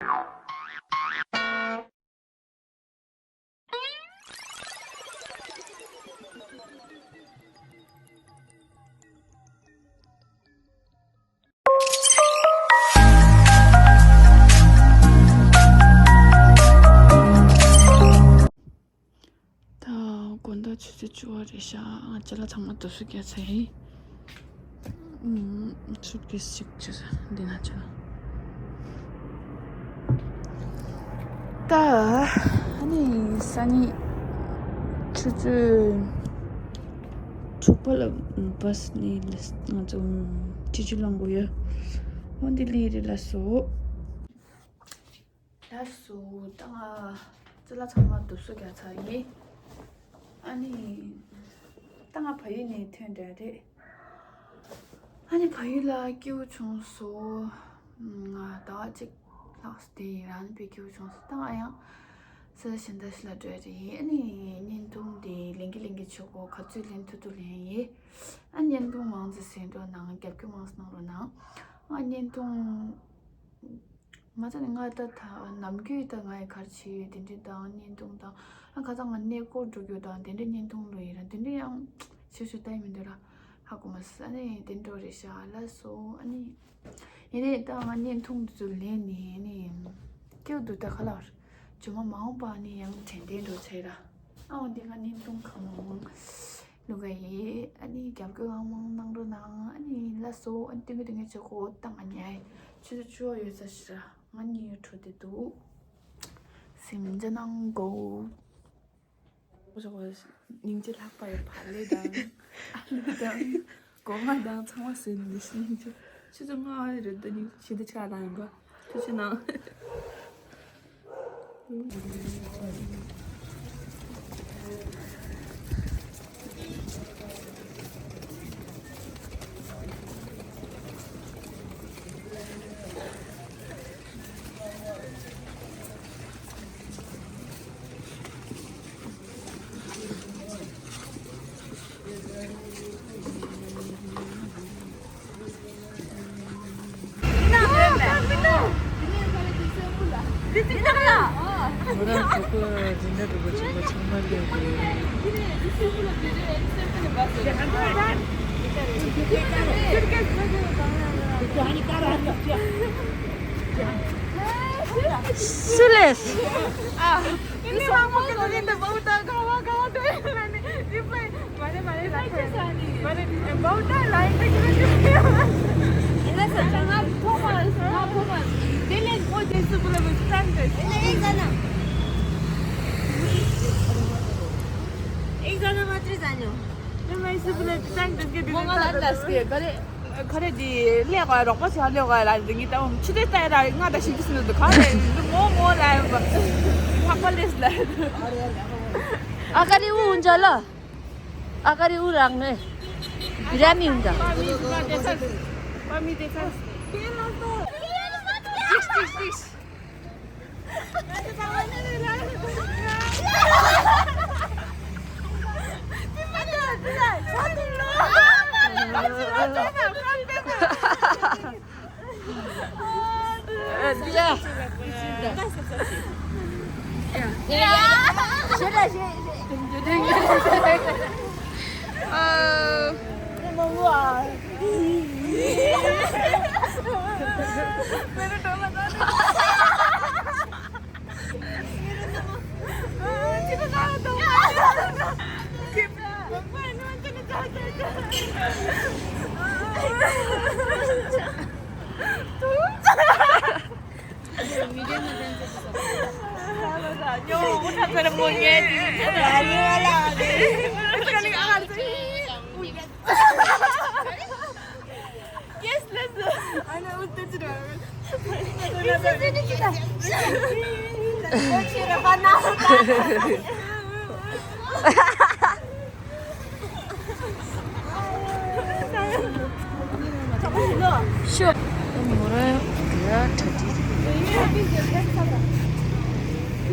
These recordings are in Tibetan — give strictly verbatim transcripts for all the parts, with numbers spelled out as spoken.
ད་དགོང་དག་ཆུ་ཚོད་བཅུ་པ་རེད་ཤག་ང་ཅ་ལག་ཚང་མ་དུས་སུ་བརྒྱབ་ཚར་ཡིན། ཨུམ། སུཊ་ཀེས་གཅིག་ཅིག་འདི་ན་ཅ་ལག་ད་ཨ་ནི་སང་ཉིན་ཆུ་ཚོད་དྲུག་པ་ལ་བྷ་སི་ནས་ང་ཚོ་ཊི་ཇི་ལོན་དགོས་ཡོད། འོ་འདི་ལས་རེད། ལགས་སོ། ལགས་སོ། ད་ང་ཅ་ལག་ཚང་མ་དུས་སུ་བརྒྱབ་ཚར་ཡིན། ཨ་ནི་ད་ང་བལ་ཡུལ་ནས་ཐོན་བསྡད་རེད། ཨ་ནི་བལ་ཡུལ་ལ་སྐྱིད་པོ་བྱུང་སོང་། ང་ཟླ་བ་གཅིག་ལྷག་དེ་རང་དཔེ་སྐྱིད་པོ་བྱུང་སོང་། ད་ང་ཡང་ས་གཞན་དག་ཞིག་ལ་འགྲོ་ཡ་རེད། ཨ་ནི་བརྙན་ཐུང་དེ་ལེན་གི་ལེན་གི་བྱེད་དགོས། ག་ཚོད་ལེན་ཐུབ་ཐུབ་ལེན་ཡིན། ཨ་བརྙན་ཐུང་མང་ཙམ་གཟིགས་རོགས་གནང་། རྒྱབ་སྐྱོར་མང་ཙམ་གནང་རོགས་གནང་། ཨ་བརྙན་ཐུང་མ་རྩ་ནས་ང་ད་ད་ནམ་རྒྱུན་ད་ང་ཡི་གར་བྱེད་ཡོད་དེ་འདྲ་དང་བརྙན་ཐུང་དང་། ཨ་ཁ་སང་ང་གནས་སྐོར་འགྲོ་རྒྱུ་དང་དེ་འདྲ་བརྙན་ཐུང་ལོ་ཡིན་ར་དེ་འདྲ་ཡང་ཞེ་ཞུ་ལྟ་ཡི་མི་འདུག་ར། ཧ་གོ་མ་སོང་། ཨ་ནི་དེ་འགྲོ་རེད་ཤག་ལགས་སོ། ཨ་ནི་ཡིན་ནའི་ད་ང་བརྙན་ཐུང་འདི་ཚོ་ལེན་ནས་ཨ་ནི་སྐྱིད་པོ་འདུག་ད་ག་ལ་བར་ཇོ་མ་མ་འོངས་པ་ཨ་ནི་ཡང་དྲན་རྟེན་འགྲོ་ཆེ་ར། ཨ་འོ་འདི་ང་བརྙན་ཐུང་གང་མང་མང་། ལུག་ག་ཡིས་ཨ་ནི་རྒྱབ་སྐྱོར་གང་མང་གནང་རོགས་གནང་། ཨ་ནི་ལགས་སོ། ཨ་ནི་སྟོན་གི་སྟོན་གི་བྱེད་གོ། ད་ང་ཉལ་ཆུ་ཚོད་བཅུ་པ་ཡོད་ས་ཞིག་ར། ང་གཉིད་འཕྲོ་བསྡད་འདུག་སེམས་ཅན་ནང་གོ། སྙིང་རྗེ་ལྷག་པ་ཡོད། བག་ལེབ་དང་ཨ་ལུ་དང་སྒོ་ང་དང་ཚང་མ་ཟོས་ནས། སྙིང་རྗེ། ཆུ་ཚོད་ལྔ་པ་རེད། ད་ཉིན་ཕྱི་ཟླ་ཆ་ལ་ཡིན་པ། ཐུགས་རྗེ་གནང་། ཁོ་རང་གྲོགས་པོ་འཛིན་གྲྭ་དྲུག་པ་ཆེན་པོ་ཚང་མ་སླེབས་དགོས། སུ་ལས། ཁ་རེ་འདི་ལས་ཀ་རོགས་པ་ཞིག་ལས་ཀ་ལ་འདི་ངི་ཏང་ཆུ་ཚོད་ལྟ་ཡ་ང་ད་ཤིག་གི་སུ་འདུག་ག་རེ་ངོ་ངོ་ལ་ཡ་ཕག་པ་ལས་ལ། ཨ་ཀ་རི་འུ་འཇ་ལ། ཨ་ཀ་རི་འུ་རང་ནས་བི་ར་མི་འདྲ། པ་མི་དེ་ཚ། པ་མི་དེ་ཚ།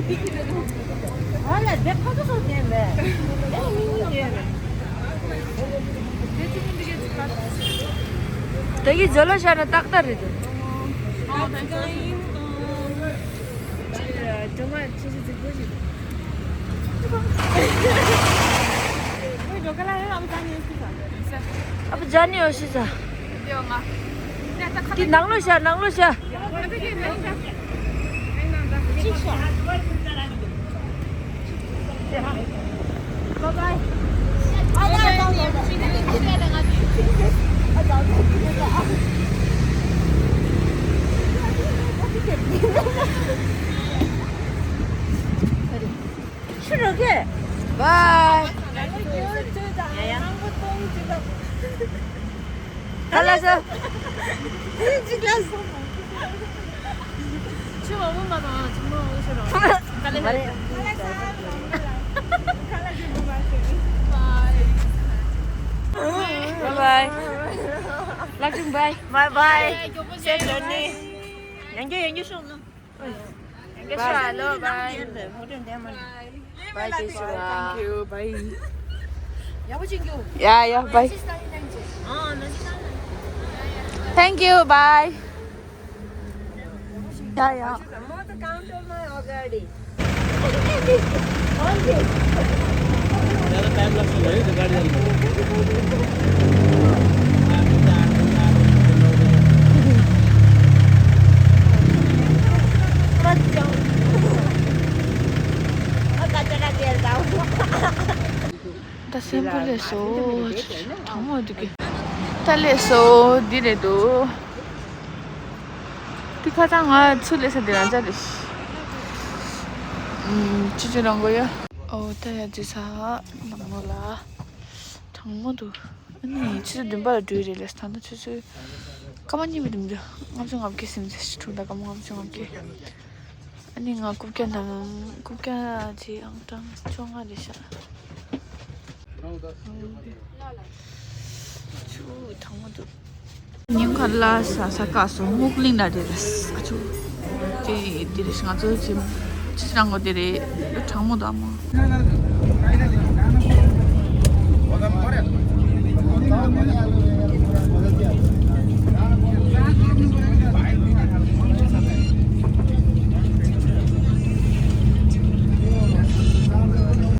ཏིག་ཏིག་ཏིག། ད་གི་ཇོ་ལོ་ཤ་ན་ཏག་ཏག་རེད་དོ། ཨ་ཕ་ཇ་ནི་ཡོད་ཤི་ས། འདི་ནང་ལོགས་བཞག་ནང་ལོགས་བཞག་ཕྱི་རོགས་ཀྱི། བའི། ཡ་ཡ། ད་ལ་ས། ཅི་ཅིག་ལ་སོང་། ཆུ་བ་བུ་མ་དང་ཆུ་མ་བུ་ཤོར་རོ། མ་རེད། Bye bye. Love you, bye. Bye bye. Safe journey. ཡང་རྒྱུ་ཡང་རྒྱུ་ཤོག་ནོ། ཡང་རྒྱུ་ཤོག་ཨ་ལོ། Bye. Bye. Thank you. Bye. Yeah, yeah, bye. Thank you. Bye. Yeah, yeah. म त काउन्टरमा अगाडि। ज्यादा टाइम लाग्छ है त्यो गाडी जानु। ད་སེམས་པོ་ལས་སོ། གྲང་མོ་འདུག་གི། ད་ལས་སོ་འདི་རེད་འདུག་འདི་ཁ་སང་ང་ཚུར་སླེབས་ས་འདི་རང་འཇགས་རེད། ཨུམ། ཅི་ཅི་རང་གོ་ཡ། ཨོ་ད་ཡ་ཇི་ས་ནང་ལོགས་ལ། གྲང་མོ་འདུག་ཨ་ནི་ཆུ་ཚོད་བདུན་པ་ལ་འགྲོ་ཡི་རེད་ལབ། ད་ལྟ་ཆུ་ཚོད་སྐར་མ་གཉིས་པ་འདུག་ལྔ་བཅུ་ང་བརྒྱད་ཟིན་ཚེ་དྲུག་དང་སྐར་མ་ལྔ་བཅུ་ང་བརྒྱད། ཨ་ནི་ང་རྐུབ་བཀྱག་ནང་རྐུབ་བཀྱག་ཅིག་ཨང་གྲངས་བཅོ་ལྔ་རེད་ཤག་ཆུ་གྲང་མོ་འདུག་ཉིན་གང་ལ་ས་ས་ཀ་སོ་སྨུག་གླིང་ན་དེ་རེད། ཨ་ཆུ་དེ་དེ་རེད། ང་ཚོ་ཅི་ཅི་རང་གོ་དེ་རེད། གྲང་མོ་དང་མོ།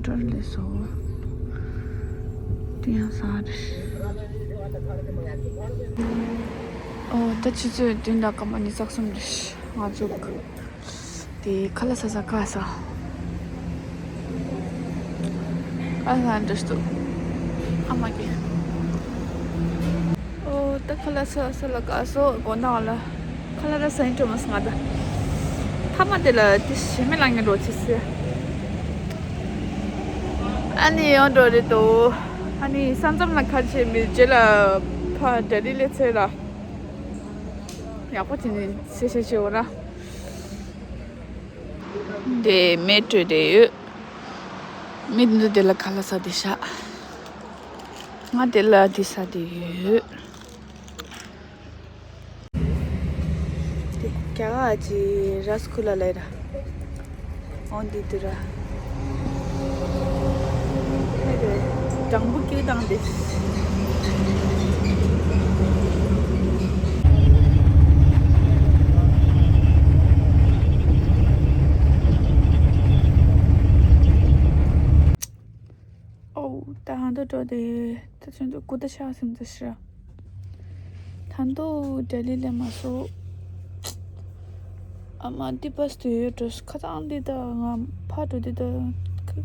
ཀྲོ་ལེ་སོ། དེ་ཡང་ས་རེད། ཨོ། ད་ཆུ་ཚོད་བདུན་དང་སྐར་མ་ཉི་ཤུ་རྩ་གསུམ་རེད། ང་ཚོ་དེ་ཁ་ལག་ཟ་ས་ཀ་ས། ཨ་ལ་འདྲ་སྟོ། ཨ་མ་གི། ཨོ། ད་ཁ་ལག་ཟ་ས་ལ་ཀ་སོ་དགོན་ནང་ལ། ཁ་ལག་ར་ཟ་ཡིན་སྤྲོ་མ་སོང་ང་ད། ཐ་མ་དེ་ལ་དེ་ཞེ་མེད་ལངས་ངེ་འགྲོ་ཆེ་ཟེར། ཨ་ནི་ཡོང་འགྲོ་རེད་དོ། ཨ་ནི་ས་མཚམས་ལ་ཁ་ཆེ་མི་རྗེས་ལ་ཕ་ལྡི་ལི་སླེབས་ཚེ་ལ། ཡག་པོ་བྱས་ནས་ཟེར་བཤད་བྱེད་འོ་ར། དེ་མེ་དྲོས་དེ་ཡོད། མི་འདི་དེ་ལ་ཁ་ལག་ཟ་དེ་ཤག་ང་དེ་ལ་དེ་ཟ་དེ་ཡོད། དེ་རྒྱ་གར་གྱི་ར་སི་གུ་ལ་ལས་ར། འོ་འདི་དུ་ར། ཧེ་རེ། སྦྲང་བུ་སྐྱུག་བཏང་སྟེ། ཨོ། ད་ཧང་ཏོ་འགྲོ་དེ། ད་ཚུན་ཚོད་གུ་ད་ཤག་སེམས་ཚ་ཤི་ར། ད་འདུག་ལྡི་ལི་ལས་མ་སོ། ཨ་མ་འདི་བ་སི་དུ་ཡོད་འགྲོ། ཁ་སང་འདི་ད་ང་ཕར་འགྲོ་འདི་ད། ཆུ་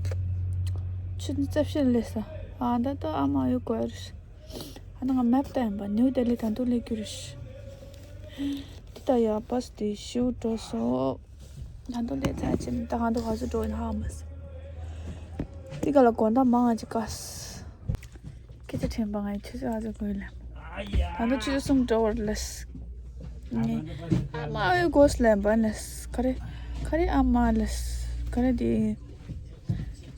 ཚོད་རྩ་བཞི་ལ་སླེབས་ས། ཨ་ད་ད་ཨ་མ་ཡོད་དགོས་རེད། ཨ་ད་ང་མེབ་ལྟ་ཡིན་པ། ནིའུ་ལྡི་ལི་ད་འདུག་སླེབས་རྒྱུ་རེད། འདི་ད་ཡ་བ་སི་དུ་ཞིའུ་འགྲོ་སོ། ད་དུང་ལས་ཚ་ཅན་ད་གང་དུ་ག་ཚོད་འགྲོ་ཡིན་ཧ་མ་སི། དེ་ག་ལ་དགོང་དག་མང་ང་ཅིག་ག་སི། སྐད་ཆ་དྲན་པ་ང་ཡི་ཆུ་ཚོད་ཨ་ཚོད་དགོས་ལ། ད་དུང་ཆུ་ཚོད་གསུམ་འགྲོ་བར་ལས། ངས་ཨ་མ་ཨོའི་གོས་ལེན་པ་ལས། ག་རེ། ག་རེ་ཨ་མ་ལས། ག་རེ་དེ།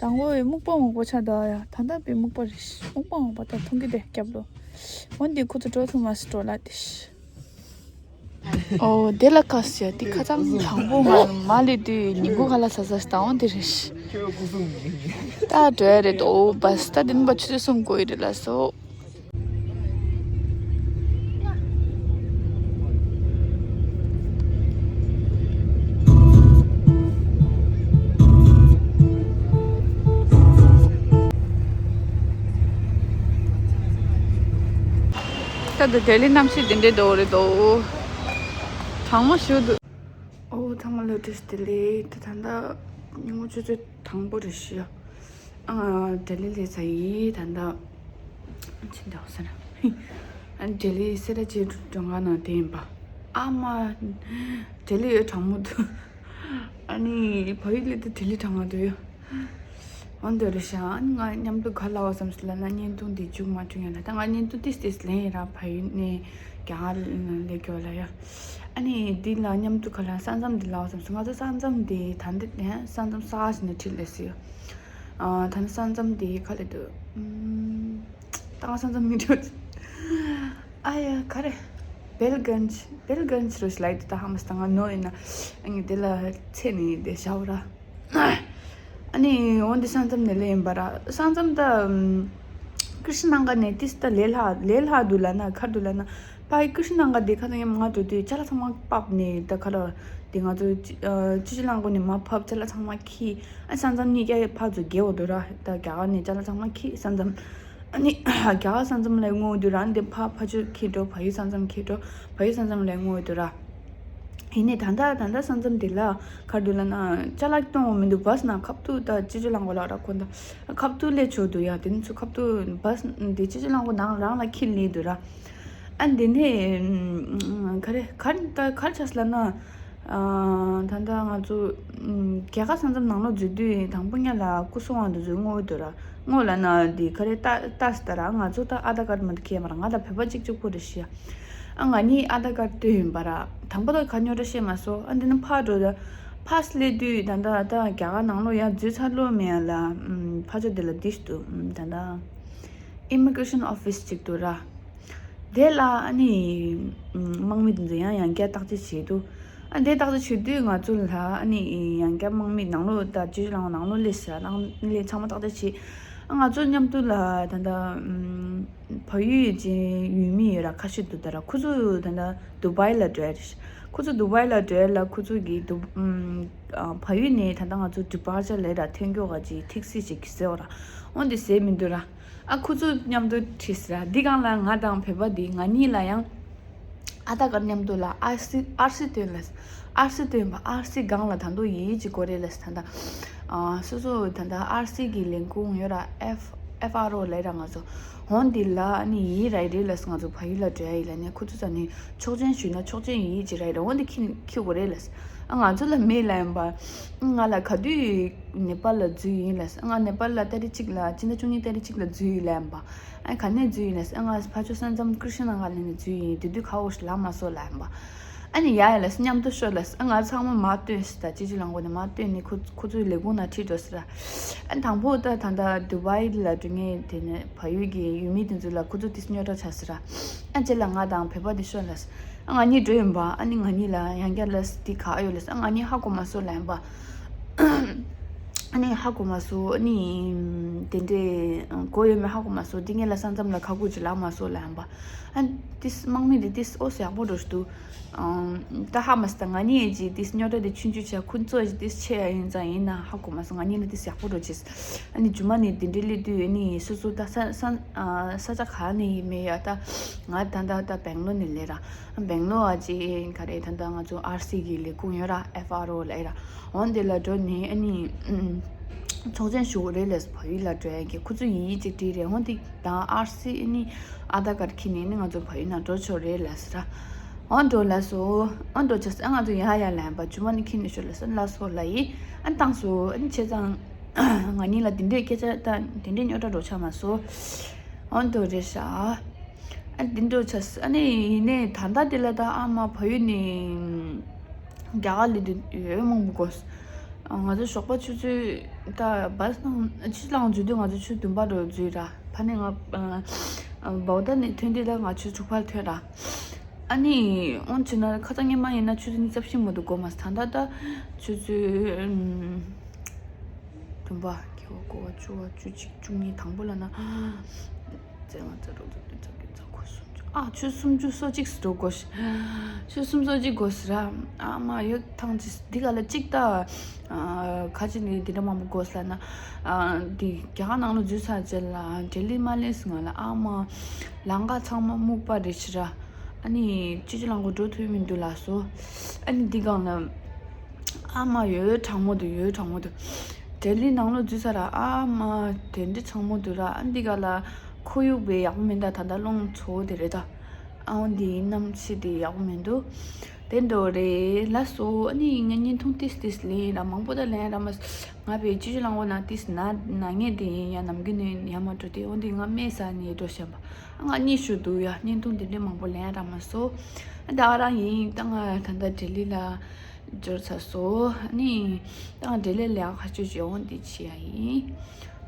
དང་པོ་ཡི་སྨུག་པ་མོག་པ་ཆ་ད་ཡ། ད་ད་པའི་སྨུག་པ་རེད། སྨུག་པ་མོག་པ་ད་མཐོང་གི་དེ་རྒྱབ་ལོ། འོན་ཏེ་ཁོ་ཚོ་འགྲོ་ཐུབ་མ་སི་འགྲོ་ལ་དེ། ཨོ། དེ་ལ་ཁ་ཟེར་དེ་ཁ་ཚང་དང་པོ་ང་མ་ལི་དུས་ཉིན་གུང་ཁ་ལག་ཟ་ཟ་ཞིག་དང་འོང་དེ་རེད། ད་འགྲོ་ཡ་རེད་དོ། བ་སི་ད་དེ་ནི་བ་ཆུ་ཚོད་གསུམ་འགོར་ཡི་རེད་ལ་སོ། ད་ལྡི་ལི་གནམ་གཤིས་འདི་འདྲའི་འདྲ་བོ་རེད་འདུག་གྲང་མོ་ཞིག་འདུག་ཨོ་ཚང་མ་ལ་བཀྲ་ཤིས་བདེ་ལེགས། ད་ད་ལྟ་ཉིན་མོ་ཆུ་ཚོད་དང་པོ་རེད་ཤག་ཨ་ང་ལྡི་ལི་སླེབས་ཚར་ཡིན། ད་ལྟ་ཕྱིན་འདྲ་བོ་ཟེར་ན། ཨ་ལྡི་ལི་སེ་ར་བྱེས་མགྲོན་ཁང་ནང་བསྡད་ཡིན་པ། ཨ་མ། ལྡི་ལི་ཡོད་གྲང་མོ་འདུག་ཨ་ནི་བལ་ཡུལ་སླེབས་དུས་ལྡི་ལི་གྲང་མོ་འདུག་ཡོད། འོན་ཏེ་རེད་ཤག་ཨ་ནི་ང་མཉམ་དུ་ག་ལབ་པ་བསམ་སོང་ལབ་ན། བརྙན་ཐུང་འདི་མཇུག་མ་བསྒྲིལ་ཡང་ལ། ད་ང་བརྙན་ཐུང་ཏིས་ཏིས་ལེན་ཡིན་ར། བལ་ཡུལ་ནས་རྒྱ་གར་ལ་སླེབས་རྒྱུ་ལ་ཡ། ཨ་ནི་འདི་ལ་མཉམ་དུ་ག་ལ་ས་མཚམས་འདི་ལབ་པ་བསམ་སོང་། ང་ཚོ་ས་མཚམས་འདི་ད་འདི་ནས་ས་མཚམས་གསར་ཞིག་ནས་ཁྲིད་སླེབས་སོང་ཡ། ཨ་ད་ནི་ས་མཚམས་འདི་ག་ལ་འདུག་ཨམ། ད་ང་ས་མཚམས་མི་འགྲོ། ཨ་ཡ་ག་རེ། སྦེལ་གན་ཇི། སྦེལ་གན་ཇི་རུ་ཞིག་ལབ་ཡོད་དེ། ད་ཧ་མ་སི་ད་ང་ནོར་ཡིན་ན། ཨ་ནི་དེ་ལ་ཚེ་ནི་དེ་བཞག་ར། ཨ་ནི་འོན་ཏེ་ས་མཚམས་ནས་སླེབས་ཡིན་པ་ར། ས་མཚམས་ད་ཀྲི་ཤི་ན་གྷར་ནས་ཏིས་ད་ལས་སླ་ལས་སླ་འདུག་ལབ་ན་ག་རེ་འདུག་ལབ་ན། ཕ་གི་ཀྲི་ཤི་ན་གྷར་དེ་ཁ་སང་ཉིན་ང་འགྲོ་དུས་ཅ་ལག་ཚང་མ་ཕབ་ནས། ད་ག་རེ་དེ་ང་ཚོ་སྤྱི་ཨ་སྤྱི་སྤྱོད་རླངས་འཁོར་ནས་མར་ཕབ། ཅ་ལག་ཚང་མ་འཁྱེར། ཨ་ས་མཚམས་གཉིས་ཀ་ཕར་ཚུར་བརྒལ་བ་འདུག་ར། ད་རྒྱ་གར་ནས་ཅ་ལག་ཚང་མ་འཁྱེར། ས་མཚམས། ཨ་ནི་རྒྱ་གར་ས་མཚམས་ལ་སླེབས་འདུག་ར། འདི་ཕར་ཕར་ཕྱོགས་འཁྱེར་འགྲོ། བལ་ཡུལ་ས་མཚམས་འཁྱེར་འགྲོ། བལ་ཡུལ་ས་མཚམས་ལ་སླེབས་འདུག་ར། ཡིན་ནའི་ད་ལྟ་ད་ལྟ་ས་མཚམས་དེ་ལ་ག་རེ་འདུག་ལབ་ན། ཅ་ལག་གཏོང་བ་མི་འདུག་བྷ་སི་ནང་ཁ་ཐུག་ད་སྤྱི་སྤྱོད་རླངས་འཁོར་ལ་ར། ཁོ་ད་ཁ་ཐུག་སླེབས་ཆོག་འདུག་ཡ། དེ་ནི་ཚོ་ཁ་ཐུག་བྷ་སི་དེ་སྤྱི་སྤྱོད་རླངས་འཁོར་ནང་རང་ལ་འཁྱེར་སླེབས་འདུག་ར། ཨ་འདི་ནས་ག་རེ་ག་རེ་ད་ག་རེ་ཆགས་སོང་ལབ་ན། ཨ་ད་ལྟ་ང་ཚོ་ཨམ་རྒྱ་གར་ས་མཚམས་ནང་ལོགས་འཛུལ་དུས་དང་པོ་ཉིད་ལ་སྐུ་སྲུང་དབང་དུ་འཛུལ་སྔོན་འདུག་ར། སྔོན་ལབ་ན་འདི་ག་རེ་ལྟ་ལྟ་སི་ད་ར། ང་ཚོ་ད་ཨ་དྷར་ཀར་མ་གཏོགས་ཁྱད་མ་ར། ང་ད་བོད་པ་གཅིག་གཅིག་པོ་རེད་ཤག་ཨ་ང་གཉིས་ཨ་དྷར་ཀར་སྟོན་ཡིན་པ་ར། དང་པོ་ད་ག་རེ་ཉོ་འདྲ་ཤེས་མ་སོང་། ཨ་འདི་ནི་ཕར་འགྲོ་ད། ཕར་སླེབས་དུས་ད་ལྟ་ད་རྒྱ་གར་ནང་ལོགས་ཡར་འཛུལ་ཚར་ལོ་མེད་ཡ་ལ། ཨམ་ཕར་ཕྱོགས་དེ་ལ་འདི་ཞིག་འདུག་ཨམ་ད་ལྟ་ཨི་མི་གྷི་རེ་ཤན་ཨོ་ཕི་སི་གཅིག་འདུག་ར། དེ་ལ་ཨ་ནི་དམག་མི་དེ་ཚོ་ཡང་ཡང་བསྐྱར་བརྟག་དཔྱད་བྱེད་དུས། ཨ་དེ་བརྟག་དཔྱད་བྱེད་དུས་ང་ཚོ་ལ་ཨ་ནི་ཡང་བསྐྱར་དམག་མི་ནང་ལོགས་ད་སྤྱི་སྤྱོད་རླངས་འཁོར་ནང་ལོགས་སླེབས་ཟེར། ནང་སླེབས་ཚང་མ་བརྟག་དཔྱད་བྱེད། ཨ་ང་ཚོ་མཉམ་དུ་ལ་ད་ལྟ་ཨམ་བལ་ཡུལ་གྱི་ཡུལ་མི་ཡོད་ར། ཁ་ཤས་འདུག་ད་ར། ཁོ་ཚོ་ད་ལྟ་དུ་བྷའི་ལ་འགྲོ་ཡ་རེད། ཁོ་ཚོ་དུ་བྷའི་ལ་འགྲོ་ཡ་ལ་ཁོ་ཚོ་གི་དུ་ཨམ་ཨ་བལ་ཡུལ་ནས་ད་ལྟ་ང་ཚོ་ཌི་པར་ཅར་ལབ་ར། ཐོན་སྐྱོད་ག་ཅིག་ཐེག་སི་ཅིག་ཟེར་བ་ར། འོན་ཏེ་ཟེར་མི་འདུག་ར། ཨ་ཁོ་ཚོ་མཉམ་དུ་ཁྲིད་ཟེར་ར། འདི་སྒང་ལ་ང་དང་བོད་པ་འདི་ང་གཉིས་ལ་ཡང་ཨ་དྷར་ཀར་མཉམ་དུ་ལ་ཨར་སི་ཨར་སི་སྟོན་ལབ། ཨར་སི་སྟོན་པ། ཨར་སི་སྒང་ལ་ད་དུང་ཡི་གེ་གཅིག་དགོས་རེད་ལབ། ད་ལྟ་ཨ་སོ་སོ་ད་ལྟ་ཨར་སི་གི་ལས་ཁུངས་ཡོད་ར། ཨེཕ་ཨེཕ་ཨར་ཨོ་ལབ་ར། ང་ཚོ་འོན་ཏེ་ལ་ཨ་ནི་ཡི་གེ་རག་རེད་ལབ། ང་ཚོ་བལ་ཡུལ་ལ་འགྲོ་ཡ་ཡིན་ལབ་ནས་ཁོ་ཚོ་ས་ནས་ཆོག་མཆན་ཞུས་ན་ཆོག་མཆན་ཡི་གེ་གཅིག་རག་རེད། འོན་ཏེ་འཁྱེར་འཁྱེར་དགོས་རེད་ལབ། ཨ་ང་ཚོ་ལ་མེད་ལབ་ཡིན་པ། ང་ལ་ག་དུས་ནེ་པཱལ་ལ་འཛུལ་ཡིན་ལབ། ང་ནེ་པཱལ་ལ་ཏ་རིག་གཅིག་ལ་སྤྱི་ཟླ་བཅུ་གཉིས་ཏ་རིག་གཅིག་ལ་འཛུལ་ཡིན་ལབ་ཡིན་པ། ཨ་ག་ནས་འཛུལ་ཡིན་ལབ། ཨ་ང་ཕར་ཕྱོགས་ས་མཚམས་ཀྲི་ཤི་ན་གྷར་ལ་ནས་འཛུལ་ཡིན། དེ་དུས་ག་པར་ལབ་མ་སོང་ལབ་ཡིན་པ། ཨ་ནི་ཡ་ཡ་ལབ། མཉམ་དུ་ཤོག་ལབ། ཨ་ང་ཚང་མ་མར་བཏོན་ཟེར། ད་སྤྱི་སྤྱོད་རླངས་འཁོར་ནས་མར་བཏོན་ནས་ཁོ་ཁོ་ཚོའི་ལས་ཁུངས་ནང་ཁྲིད་འགྲོ་ཟེར། ཨ་དང་པོ་ད་ད་ལྟ་དུ་བྷའི་ལ་འགྲོ་མཁན་དེ་ནས་བལ་ཡུལ་གྱི་ཡུལ་མི་དེ་ཚོ་ལ་ཁོ་ཚོ་ཏིས་རྙོག་དྲ་ཆགས་ཟེར། ཨ་རྗེས་ལ་ང་དང་བོད་པ་དེ་ཤོག་ལབ། ཨ་ང་གཉིས་འགྲོ་ཡིན་པ། ཨ་ནི་ང་གཉིས་ལ་ཡང་བསྐྱར་ལབ། འདི་ག་ཡོད་ལབ། ཨ་ང་གཉིས་ཧ་གོ་མ་སོང་ལབ་ཡིན་པ། ཨ་ནི་ཧ་གོ་མ་སོང་། ཨ་ནི་དེ་འདྲས་གོ་ཡོད་མེད་ཧ་གོ་མ་སོང་། འདི་ངེད་ལ་ས་མཚམས་ལ་ཁ་ཁུག་ཅིག་ལབ་མ་སོང་ལབ་ཡིན་པ། ཨ་ཏིས་དམག་མི་འདི་ཏིས་ཨོ་ཡག་པོ་འགྲོ་འདུག་ཨང་། ད་ཧ་མ་སི་ད་ང་གཉིས་ཀྱིས་ཏིས་རྙོག་དྲ་དེ་ཆུང་ཆུང་བྱས། ཁོ་ཚོ་ཡིས་ཏིས་ཆེ་ཡ་ཡིན་ཙང་ཡིན་ན་ཧ་གོ་མ་སོང་། ང་གཉིས་ལ་ཏིས་ཡག་པོ་འགྲོ་ཅིས། ཨ་ནི་རྗེས་མ་ནས་དེ་འདྲའི་སླེབས་དུས་ཨ་ནི་སོ་སོ་ད་ས་ས་ཨ་ས་ཆ་ག་ནས་ཡིན་མེད་ཡ། ད་ང་ད་ད་ད་སྦེང་ལོར་ནས་སླེབས་ར། སྦེང་ལོར་ཨ་ཅེ་ག་རེ་ད་ད་ང་ཚོ་ཨར་སི་གི་ལས་ཁུངས་ཡོད་ར། ཨེཕ་ཨར་ཨོ་ལབ་ཡ་ར། འོན་དེ་ལ་འགྲོ་ནས་ཨ་ནི་ཨུམ་ཆོག་མཆན་ཞུ་དགོས་རེད་ལབ། བལ་ཡུལ་ལ་འགྲོ་ཡ་གི་ཁོ་ཚོ་ཡི་གེ་གཅིག་བྲིས་རེད། འོན་དེ་ད་ཨར་སི་ཨ་ནི་ཨ་དྷར་ཀར་འཁྱེར་ནས་ནི་ང་ཚོ་བལ་ཡུལ་ནང་འགྲོ་ཆོག་རེད་ལབ་ཟེར། འོ་འགྲོ་ལབ་སོང་། འོ་འགྲོ་ཆ་ཨ་ང་ཚོ་ཡ་ཡ་ལབ་པ། རྗེས་མ་ནི་ཁྱེར་ནས་ཤོག་ལབ་སོང་། ལབ་སོང་ལབ་ཡིན། ཨ་བཏང་སོང་། ཨ་ནི་བྱས་ཙང་ང་གཉིས་ལ་དེ་འདྲའི་སྐད་ཆ་ད་དེ་འདྲའི་རྙོག་དྲ་འགྲོ་ཆ་མ་སོང་། འོ་འགྲོ་རེད་ཤག་ཨ་འདི་འགྲོ་ཆ་ཨ་ནི་ཡིན་ནའི་ད་ལྟ་དེ་ལ་ད་ཨ་མ་བལ་ཡུལ་ནས་རྒྱ་གར་སླེབས་དུས་ཡོད་མང་པོ་གོ། ང་ཚོ་ཞོགས་པ་ཆུ་ཚོད་ད་བྷ་སི་ནང་ཕྱི་ལང་འཛུལ་དུས་ང་ཚོ་ཆུ་བདུན་པ་རུ་འཛུལ་ར། ཕ་ནས་ང་བྷོ་ཊ་ནས་ཐོན་དུས་ད་ང་ཆུ་ཚོད་དྲུག་པར་ཐོན་ར། ཨ་ནི་འོན་ཆེ་ན་ཁ་སང་སྔོན་མ་ཡིན་ན་ཆུ་ཚོད་གཉིས་རྩ་བཞི་མ་གཏོགས་འགོར་མ་སོང་། ད་ལྟ་ད་ཆུ་ཚོད་བདུན་པ། བརྒྱད་པ། དགུ་པ། བཅུ་པ། བཅུ་གཅིག་བཅུ་གཉིས། དང་པོ་ལ་ན་རྩ་ལྔ། རྩ་དྲུག་རྩ་བདུན། རྩ་བརྒྱད། རྩ་དགུ། སུམ་ཅུ། ཨ་ཆུ་སུམ་ཅུ་སོ་གཅིག་འགྲོ་དགོས་ཤག་ཆུ་སུམ་སོ་གཅིག་དགོས་ཤག་ར། ཨ་མ་ཡོད་ཐང་ཅིག་འདི་ག་ལ་གཅིག་ད། ཨ་ཁ་ཅིག་ནི་འདི་འདྲ་མང་པོ་དགོས་ལ་ན། ཨ་འདི་རྒྱ་གར་ནང་ལ་འཛུལ་ཚར་རྗེས་ལ་འབྲས་ལི་མ་ལེན་སོང་ང་ལ། ཨ་མ་ལམ་ཁ་ཚང་མ་སྨུག་པ་རེད་ཤག་ར། ཨ་ནི་སྤྱི་སྤྱོད་རླངས་འཁོར་འགྲོ་ཐུབ་མི་འདུག་ལགས་སོ། ཨ་ནི་འདི་སྒང་ལ། ཨ་མ་ཡོད་གྲང་མོ་འདུག་ཡོད་གྲང་མོ་འདུག་འབྲས་ལི་ནང་ལོགས་འཛུལ་ཚར་ར། ཨ་མ་དེ་འདྲ་གྲང་མོ་འདུག་ར། ཨ་འདི་ག་ལ་ཁོར་ཡུག་དཔེ་ཡག་པོ་མིན་ད། ད་ལྟ་རླུང་ཚ་པོ་དེ་རེད་ད། ཨ་འོ་འདི་གནམ་གཤིས་དེ་ཡག་པོ་མི་འདུག་དེ་འདྲ་རེད་ལགས་སོ། ཨ་ནི་ངས་བརྙན་ཐུང་ཏིས་ཏིས་ལེན་ར། མང་པོ་ད་ལེན་ར་མ་སོང་། ང་བའི་སྤྱི་སྤྱོད་རླངས་འཁོར་ནང་ཏིས་ན་ན་ངེས་དེ་ཡིན་ཡ། ནམ་རྒྱུན་ནས་ཡ་མ་འགྲོ་དེ། འོ་འདི་ང་སྨན་ཟ་ནས་འགྲོ་བཞིན་པ། ང་གཉིད་ཤོར་འདུག་ཡ། བརྙན་ཐུང་དེ་འདྲ་མང་པོ་ལེན་ར་མ་སོང་། ཨ་ད་ག་རང་ཡིན། ད་ང་ད་ལྟ་ལྡི་ལི་ལ་འབྱོར་ཚར་སོང་། ཨ་ནི་ད་ང་ལྡི་ལི་ལ་ཁ་ཆུ་བྱེད་འོང་འདི་བྱེད་ཡ་ཡིན།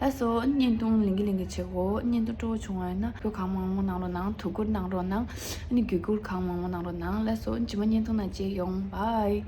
ལགས་སོ། བརྙན་ཐུང་ལིང་གི་ལིང་གི་བྱེད་གོ། བརྙན་ཐུང་སྤྲོ་བོ་བྱུང་བ་ཡིན་ན་བོད་གང་མང་མང་གནང་རོགས་གནང་། དུ་བཀུར་གནང་རོགས་གནང་། ཨ་ནི་བརྒྱུད་བསྐུར་གང་མང་མང་གནང་རོགས་གནང་། ལགས་སོ། རྗེས་མ་བརྙན་ཐུང་ནང་མཇལ་ཡོང་། བྷའི།